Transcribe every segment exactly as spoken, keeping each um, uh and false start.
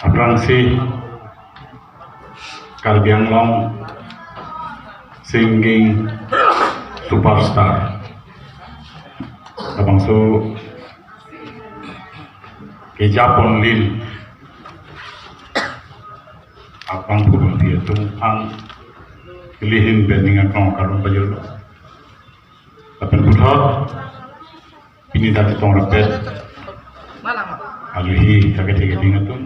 Aphrangsi Karbi Anglong singing superstar, labangso kejapon lil abang purun dia tungphan ilihin bening akong karung pajolo. Lapen puthot pini dak tong rapet aluhi kake theke ding atum,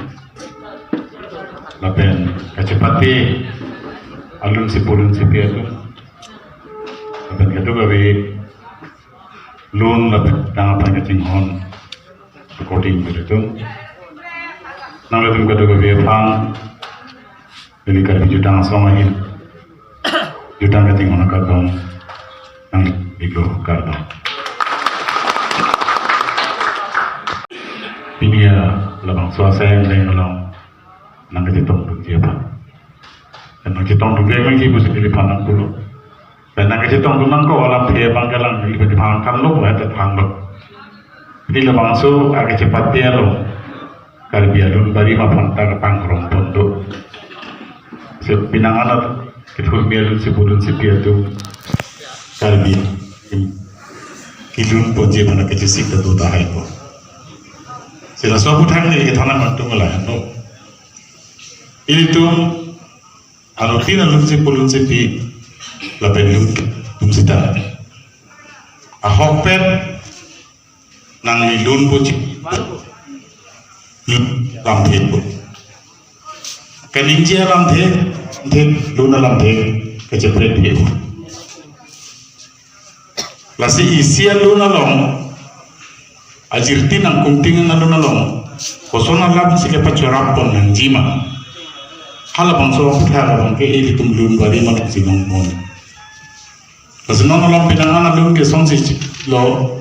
lapen kachepate alun si pulun si pi atum, lapen kadokave lun lapen dang aphan kachinghon recording atum, nanglitum kadokave aphan neli Karbi Jutang Asong ahin jutang kachinghon akardom nangpilo, kardom. Pini labangso asai angleng along nangkachetongdunji aphan, nangchetongdun vek nangji pusi neliphan nangpulo. Pen nangkachetongdun nangkok alamthe abang ke alangliphan thanlo, pu hata thanlo. Pini labangso akechepate along Karbi alun barim aphan ta kapangrum pon do. Si penang anat kethurmi alun si pulun si pi atum Karbi kelun ponji aphan kachesik ta do tahai ko. Si laso aputhak neli kethan nangtum lahelo. Ilitum anuttin alun si pulun si pi lapen lun atum sita ahokpet nangli lun puji, lun alamthe pu. Kaningje alamthe, the lun alamthe kachepret the pu. Lasi isi alun along, ajirti nangkungting alun along, koson alam si kepachorap pon nangji ma, halabangso aputhak abang ke ilitum lun barim along si nangmon. Lasi non along penang an alun ke sonsi lo,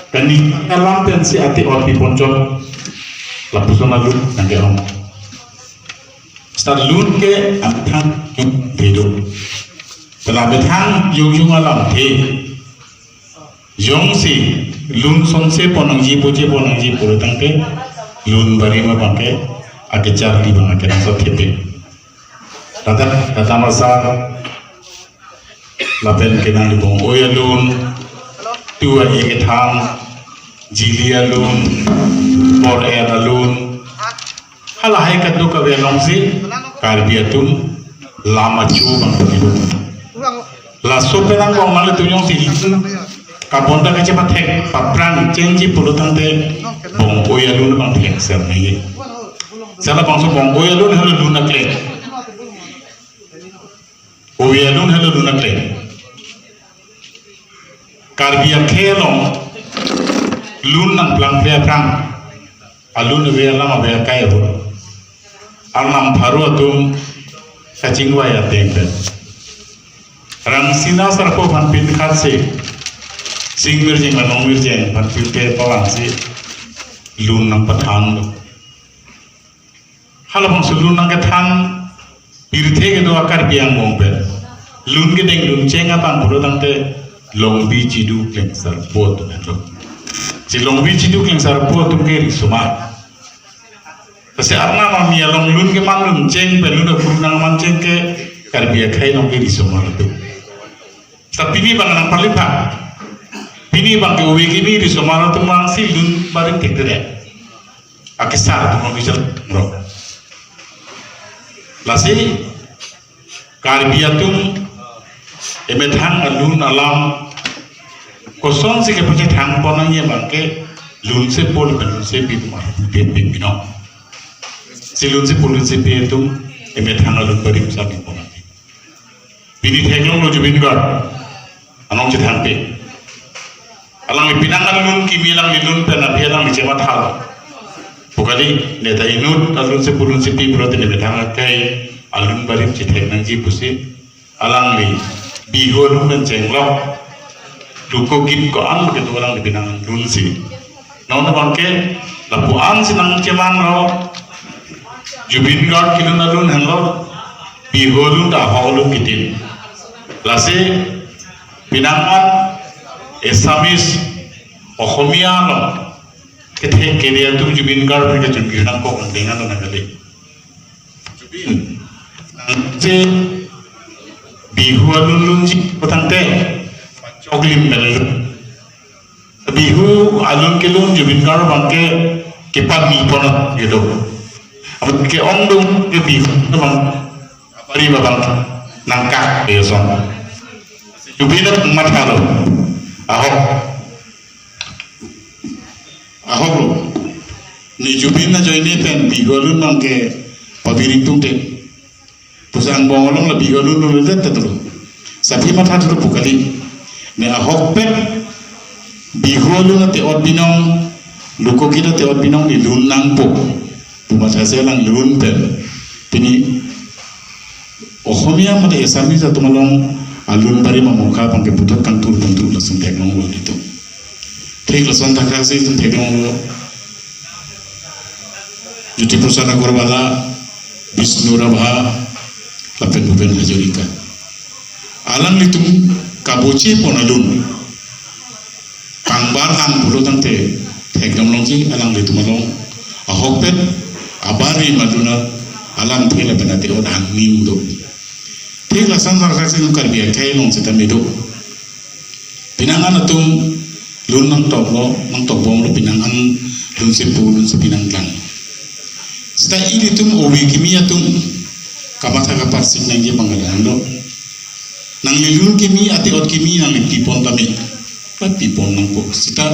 kani alam pensi ati ot pi ponchot, lapuson alun nangke-ong. Seta lun ke amethang thedo. Seta amethang jongjong alamthe. Jongsi lun sonse pon nangji, poche pon nangji pulo tangte, lun barim abang ke akecharli abang ke nangso thepi. Tata, tata masa lapen ke nangli Bong-oi alun, tu a-e kethang, jili alun, por-et alun, halahai kadokave alongsi Karbi atum lam achu abang pilo. Laso penang kong nanglitum jongsi kabonta kachepathek paphrang chengji pulo tangte Bong-oi alun abang thekser nangji. Seta labangso Bong-oi alun helo lun akleng. Ove alun helo lun akleng. Karbi akhei along lun nangplangple aphrang, alun ave alam ave akai ahut, arnam pharo atum kachingvai ateng pen Rangsina Sarpo aphan pinkhat si, Sing Mirjeng, Manong Mirjeng aphan pirthe pavangsi lun nangpathanlo. Halabangso lun nangkethan pirthe kedo a-Karbi angbong pen, lun kedeng lun cheng abang pulo tangte Longbi Chidu Klengsarpo atum henlo. Si Longbi Chidu Klengsarpo atum ke risomar. Lasi arnam ami along lun keman lun cheng pen lun akur nangman cheng ke Karbi akhei along ke risomar atum. Seta pini abang nangpalipha. Pini abang ke ove kimi risomar atum vangsi lun barim thekthedet. Akesar atum vangsi chal ro. Lasi Karbi atum emethang alun alam kosonsi kepachethang pon nangji abang ke lun si pul pen lun si pi atum aphan pute pi pinon. Si lun si pul lun si pi atum emethang alun barim sa pi pon nangji. Pini theklonglo Zubeen Garg anong chethangpi. Alangli penang alun kimi alangli lun pen aphi alangli chemathalo. Pu kali, neta inut alun si pul lun si pi pulote ne methang akai alun barim chethek nangji pusi alangli Bihu alun pen chenglo. Duko git ko-an kedo alangli penang alun si. Non abang ke lapu-an si nangchemanglo. Zubeen Garg kelun alun henlo. Bihu alun ta ahok alun kitin. Lasi penang an Assamese, Ohomia along Kethek kere atum Zubeen Garg pen kachun kiri nangkok angdeng alo nang kali. Zubeen, nangsi Bihu alun lunji putangte, pachok lim pen lun. Bihu alun kelun Zubeen Garg abangke kepami pon gitu. Amat ke-ongdung ke Bihu abang, abari abang nangkak ke son. Zubeen mathalo. Ahok. Ahok lo. Ne Zubeen ajoine pen Bihu alun abangke pavir ingtungte. Pusi angbong along la Bihu alun lunledet ta dolo. Sabi matha dolo pu kali. Ne ahokpet Bihu alun ate-ot binong, lokogit ate-ot binong ne lun nangpo pu mathasi alang lun pen. Pini Ohomia mate Assamese atum along alun bari mamokha abangke puthot kangtur pangtur lason theklonglo itum. Thek lason thakthaksi itum theklonglo. Jyoti Prasad Agarwala, Bishnu Rabha, lapen Bhupen Hazarika. Alanglitum kaboche pon alun. Kangbar lang pulo tangte thekdam longji alanglitum along. Ahokpet abari maduna alamthe lapen ate-ot angnim do. Thek lason thakthaksi itum Karbi akhei along seta me do. Penang an atum lun nangtoklo, nangtokbomlo penang an lunsi pu, lunsi pi nangklang. Seta ilitum ove kimi atum kamatha kaparsik nangji abang kalang do. Nangli lun kimi, ate-ot kimi nangli pipon tame. Pipon nangpo. Seta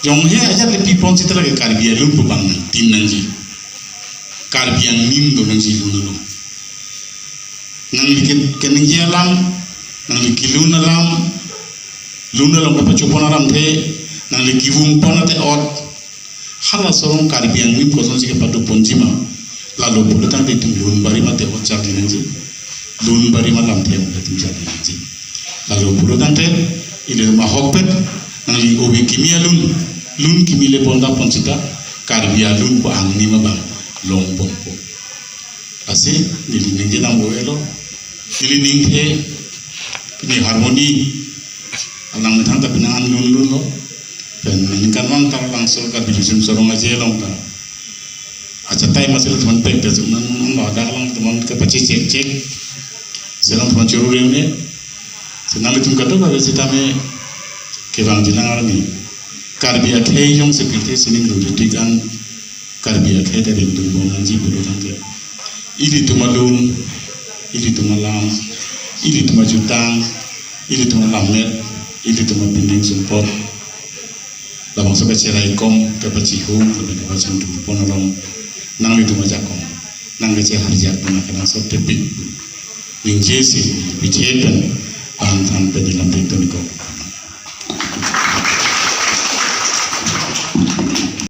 jonghe ajat le pipon seta lake Karbi alun pu abang nangtin nangji. Karbi angnim do nangji lun along. Nangli ke-, keningje alam, nangli kelun alam, lun along kapachopon alamthe, nangli kevung pon ate-ot, hala ason Karbi angnim kosonsi kepado ponji ma. Lalo pulo tangte itum lun bari ma ate-ot charli nangji. Lun bari ma lamthe itum charli nangji. Lalo pulo tangte ilitum ahokpet nangli ove kimi alun, lun kimi le pon ta pon seta Karbi alun pu angnim abang long ponpo. Lasi neli ningje dam ove lo. Neli ningthe, neli harmony alang methang ta penang an lun lunlo. Pen ningkan vang ta labangso Karbi Riso Nimso Rong Aje along ta achatai masi latum apek ta chunang nang lo, dak along latum kapachechek chek. Selang latum churu reu ne. Senang latum kadokave sitame kevangji nang arni. Karbi akhei jongsi pirthe sining dun titik an Karbi akhei ta ringdun bom nangji pulo tangte, ilitum alun, ilitum alam, ilitum ajutang, ilitum alammet, ilitum apindeng sumpot, labangso kacheraikom, kapachihum, lapen kapachingthur pon along nanglitum ajakong nangkacheharjak pon akenangsot tepik ningjesi pithe pen pangthan pen ilam pik tuni kok.